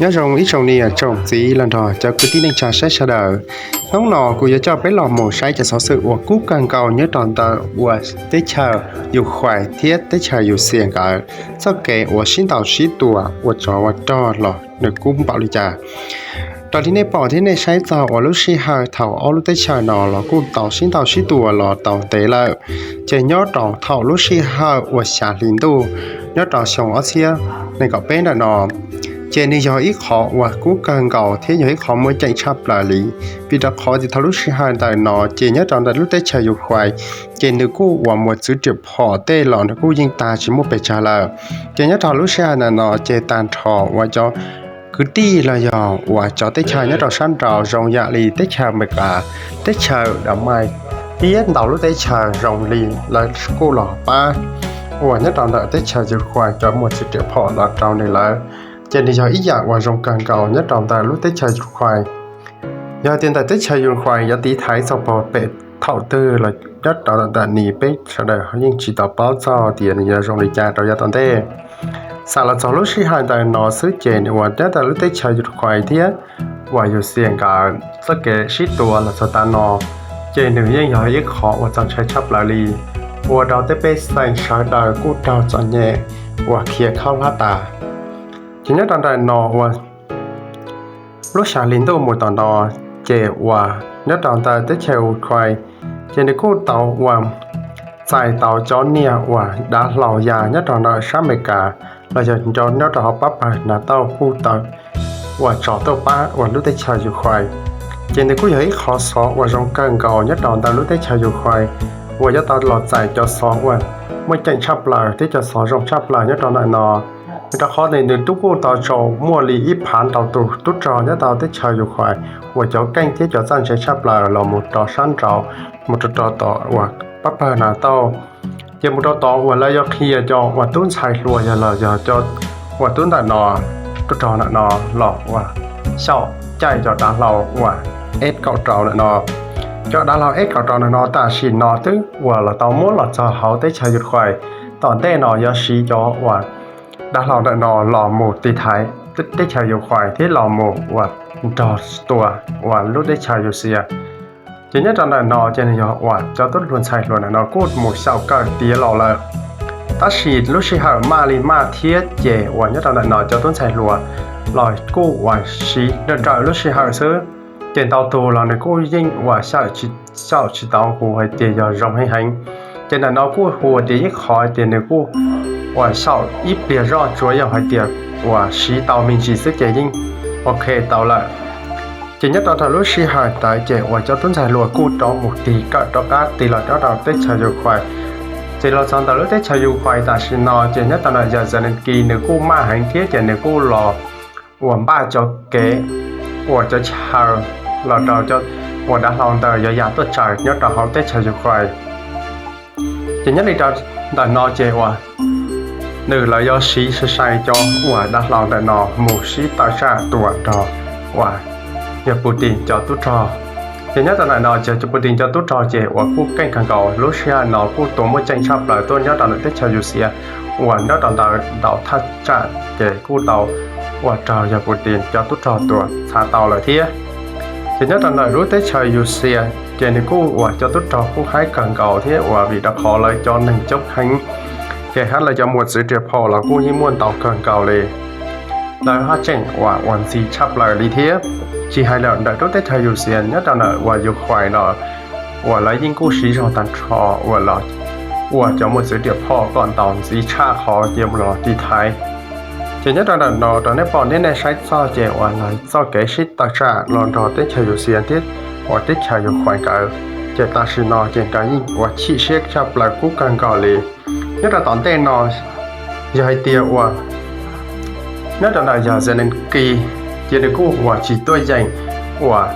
Nyob zoo ib tsoom niam tsoom txiv los nrog cov kwv tij neej tsa saib sawv daws. Hnub no kuv yuav coj peb los mus saib cov xov xwm uas kub kawg nkaus nyob rau ntawm uas teb chaws Ukraine thiab teb chaws Russia nkawd txoj kev uas sib ntaus sib tua ua tsov ua rog los nws kub npaum li cas. Raws li nej pom thiab nej saib txog uas lub sij hawm thaum ob lub teb chaws no los kuj tau sib ntaus sib tua los tau ntev lawm, ces nyob rau thaum lub sij hawm uas xya hli ntuj nyob rau xyoo ob txhiab nees nkaum peb ntawm no, ces nws yog ib qhov uas kub kawg nkaus thiab yog ib qhov muaj ceem tshaj plaws li. Vim rau qhov tias thaum lub sij hawm ntawm no ces nyob rau ntawm lub teb chaws Ukraine, ces nws kuj uas mus txwv riam phom tej los nws kuj yeej tag tsis muaj pes tsawg lawm. Ces nyob rau lub sij hawm ntawm no ces tag nrho uas cov kwv tij los yog uas cov teb chaws nyob rau sab nraud zoo yam li teb chaws Amelikas, teb chaws Dawmais thiab ntau lub teb chaws zoo li lawv kuj los pab uas nyob rau ntawm teb chaws Ukraine cov mus txwv riam phom los rau nws lawm. Ces nws yog ib yam uas zoo kawg nkaus nyob rau ntawm lub teb chaws Ukraine. Yog tias ntawm teb chaws Ukraine yuav tiv thaiv txog pem thaum twg los nyob rau ntawm nim peb sawv daws yeej tsis tau paub txog tias nws yuav zoo li cas rau yav tom ntej. Xam los txog lub sij hawm ntawm no xwb ces uas nyob ntawm lub teb chaws Ukraine thiab uas Russia nkawd txoj kev sib tua los txog tav no, ces nws yeej yog ib qhov uas txaus ntshai tshaj plaws li, ua rau tej pej xeem sawv daws kuj raug txom nyem uas khiav khaub hlab tas. Ces nyob rau ntawm no uas lub xya hli ntuj mus tom no, ces uas nyob rau ntawm teb chaws Ukraine, ces nws kuj tau uas txais tau cov niag uas dav hlau ya nyob rau ntawm sab Amelikas los yog nyob rau hauv pab pawg NATO kuj tau uas tso tuaj pab uas lub teb chaws Ukraine. Ces nws kuj yog ib qhov xov uas zoo kawg nkaus nyob rau ntawm lub teb chaws Ukraine uas yuav tau los txais cov xov uas muaj ceem tshaj plaws thiab cov xov zoo tshaj plaws nyob rau ntawm no. Vim rau qhov nws twb kuj tau tso muaj li ib phav ntau tus tub rog nyob rau teb chaws Ukraine uas cov keej thiab cov txawj ntse tshaj plaws los mus rau sab nraud, mus rau rau tom uas pab pawg NATO. Ces mus rau tod uas lawv yuav qhia cov uas tub ntxhais hluas yog los yog cov uas tub ntawm no, tub rog ntawm no los uas xyaum caij cov dav hlau uas F kaum rau ntawm no. Cov dav hlau F kaum rau ntawm no tam sim no twb uas los tau muab los txog hauv teb chaws Ukraine. Tom ntej no yuav siv cov uas dav hlau ntawm no los mus tiv thaiv teb chaws Ukraine thiab los mus uas nrog tua uas lub teb chaws Russia. Ces nyob rau ntawm no ces nws yog uas cov tub hluas ntxhais hluas ntawm no kuj mus xyaum kawm tiav los lawm. Tab sis lub sij hawm maj li maj thiab ces uas nyob rau ntawm no cov tub ntxhais hluas los kuj uas siv nrawm nrawm lub sij hawm xwb. Ces ntau tus los nws kuj yeej uas xyaum tsis, xyaum tsis tau hu hais tias yog zoo heev heev. Ces ntawm no kuj hu tias ib qhov tias nws kuj uas xyaum ib pliag zoj tsuav yog hais tias uas siv tau me ntsis xwb ces yeej ok tau lawm. Ces nyob rau thaum lub sij hawm ntawd ces uas cov tub ntxhais hluas kuj rov mus tig kawm rov qab tig los nyob rau teb chaws Ukraine. Ces los txog ntawm lub teb chaws Ukraine tam sim no ces nyob rau ntawm yawg Zelensky nws kuj maj heev thiab ces nws kuj los uas npaj cov kev uas cov chaw los rau cov uas dav hlau ntawd yuav ya tuaj tsaws nyob rau hauv teb chaws Ukraine. Ces nyob li rau ntawm no ces uas nws lawv yuav siv sai sai cov uas dav hlau ntawm no mus sib tawm tsam tua rog uas yawg Putin cov tub rog. Ces nyob rau ntawm no ces Putin cov tub rog ces uas kuj keej kawg nkaus, lub sij hawm no kuj tua muaj ceem tshaj plaws tuaj nyob rau ntawm teb chaws Russia uas nyob rau ntawm ntau thaj tsam ces kuj tau uas raug yawg Putin cov tub rog tua txhav tau lawm thiab. Ces nyob rau ntawm lub teb chaws Russia ces nws kuj uas cov tub rog kuj haib kawg nkaus thiab uas vim rau qhov lawv cov neeg coob heev, ces hab lawv cov mus txwv riam phom los kuj yeej muaj ntau kawg nkaus li. Lawv haj tseem uas uas ntxiv tshaj plaws li thiab. Tsis hais lawm ntawm lub teb chaws Russia nyob rau ntawm uas Ukraine no uas lawv yeej kuj siv zog tag nrho uas los ua cov mus txwv riam phom kom ntaus ntxiv tshaj qhov cia los tiv thaiv. Ces nyob rau ntawm no rau nej pom nej nej saib txog ces uas lawv txoj kev sib tawm tsam los nrog teb chaws Russia thiab uas teb chaws Ukraine nkawd, ces tam sim no ces nkawd yeej uas chim siab tshaj plaws kub kawg nkaus li. Nyob rau tom ntej no yog hais tias uas nyob rau ntawm yawg Zelensky ces nws kuj uas tsis tuaj yeem uas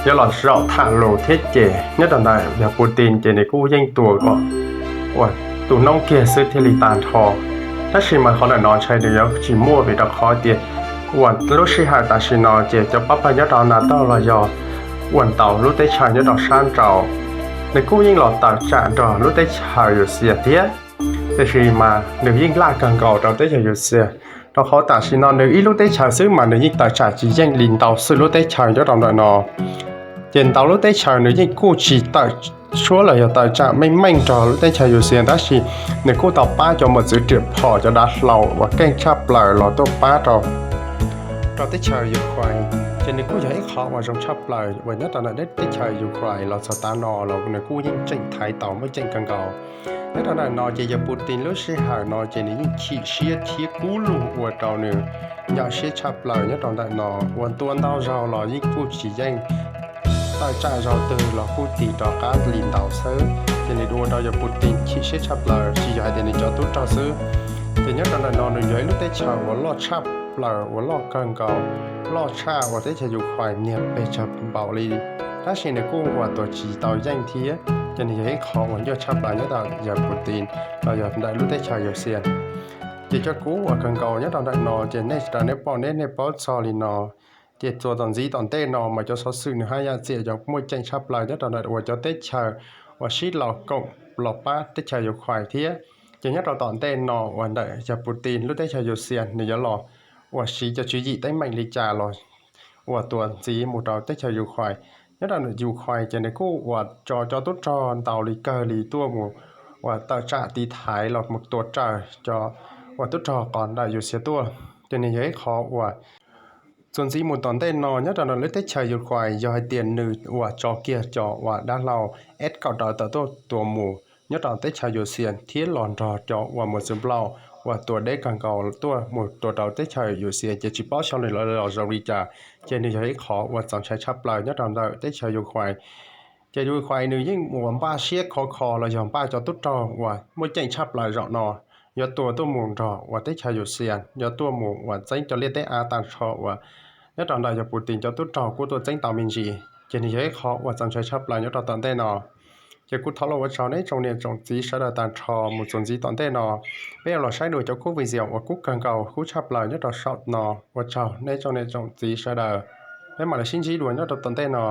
yuav los zaum tham lus thiab ces nyob rau ntawm yawg Putin ces nws kuj yeej tua kom uas tu noob kiag xwb thiaj li tag nrho. Tab sis mas qhov ntawm no ntshai nws yuav tsis muaj vim rau qhov tias uas lub sij hawm tam sim no ces cov pab pawg nyob rau NATO los yog uas ntau lub teb chaws nyob rau sab nraud nws kuj yeej los tawm tsam nrog lub teb chaws Russia thiab. Tiam sis mas nws yeej laj kawg nkaus rau teb chaws Russia Rau qhov tam sim no nws ib lub teb chaws xwb mas nws yeej tawm tsam tsis yeej li ntau xwb lub teb chaws nyob rau ntawm no. Ces ntau lub teb chaws nws yeej kuj tsis tawm suab los yog tawm tsam meej meej rau lub teb chaws Yuv Xias, tab sis nws kuj tau pab cov mos txwv riam phom cov dav hlau uas keej tshaj plaws los tuaj pab rau rau teb chaws Ukraine. Ces nws kuj yog ib qhov uas zoo tshaj plaws uas nyob rau ntawm teb chaws Ukraine los txog tav no los nws kuj yeej tseem thaiv tau muaj ceem kawg nkaus. Nyob rau ntawm no ces yawg Putin lub sij hawm no ces nws yeej chim siab thiab kub lug ua rau nws nyuaj siab tshaj plaws nyob rau ntawm no, uas tua ntau zaug los yeej kuj tsis yeej, tawm tsam zaus twg los kuj tig rov qab li ntau xwb. Ces nws ua rau yawg Putin chim siab tshaj plaws, tsis yog hais tias nws cov tub rog xwb. Ces nyob rau ntawm no nws yog ib lub teb chaws uas loj tshaj plaws uas loj kawg nkaus, loj tshaj uas teb chaws Ukraine niag pes tsawg npaum li, tab sis nws kuj ua tuag tsis tau yeej thiab. Ces nws yog ib qhov uas nyuaj tshaj plaws nyob rau yawg Putin los yog ntawm lub teb chaws Yuv Xias. Ces cov kub uas kawg nkaus nyob rau ntawm no ces nej sawv daws nej pom nej nej paub txog li no. Ces txuas tom ntxiv tom ntej no mas cov xov xwm nws haj yam txiam cov muaj ceem tshaj plaws nyob rau ntawm uas cov teb chaws uas sib los koom los pab teb chaws Ukraine thiab. Ces nyob rau tom ntej no uas ntawm yawg Putin lub teb chaws Yuv Xias nws yuav los uas siv cov tswv yim teeb meem li cas los uas tuav ntxiv mus rau teb chaws Ukraine. Nyob rau Ukraine ces nws kuj uas tso cov tub rog ntau li kawg li tuaj mus uas tawm tsam tiv thaiv los mus tua raws cov uas tub rog qos ntawm Yuv Xias tuaj. Ces nws yog ib qhov uas txuas ntxiv mus tom ntej no nyob rau ntawm lub teb chaws Ukraine yog hais tias nws uas tso kiag cov uas dav hlau F kaum rau tawm tuaj tua mus nyob rau teb chaws Yuv Xias thiab los nrog cov uas mos txwv nplauj uas tua deb kawg nkaus tuaj mus tua rau teb chaws Yuv Xias ces tsis paub xyov nws los zoo li cas. Ces nws yog ib qhov uas txaus ntshai tshaj plaws nyob rau ntawm teb chaws Ukraine. Ces Ukraine nws yeej uas npaj siab khov kho los yog npaj cov tub rog uas muaj ceem tshaj plaws zaum no yuav tua tuaj mus nrog uas teb chaws Yuv Xias yuav tuaj mus uas txeeb cov liaj teb av tag nrho uas nyob rau ntawm yawg Putin cov tub rog kuj tuaj txeeb tau me ntsis. Ces nws yog ib qhov uas txaus ntshai tshaj plaws nyob rau tom ntej no. Ces kuv thov los ua tsaug nej tsoom niam tsoom txiv sawv daws tag nrho mus txuas ntxiv tom ntej no. Peb yuav los saib dua cov kub video uas kub kawg nkaus kub tshaj plaws nyob rau saum no. Ua tsaug nej tsoom niam tsoom txiv sawv daws. Peb mam li sib ntsib dua nyob rau tom ntej no.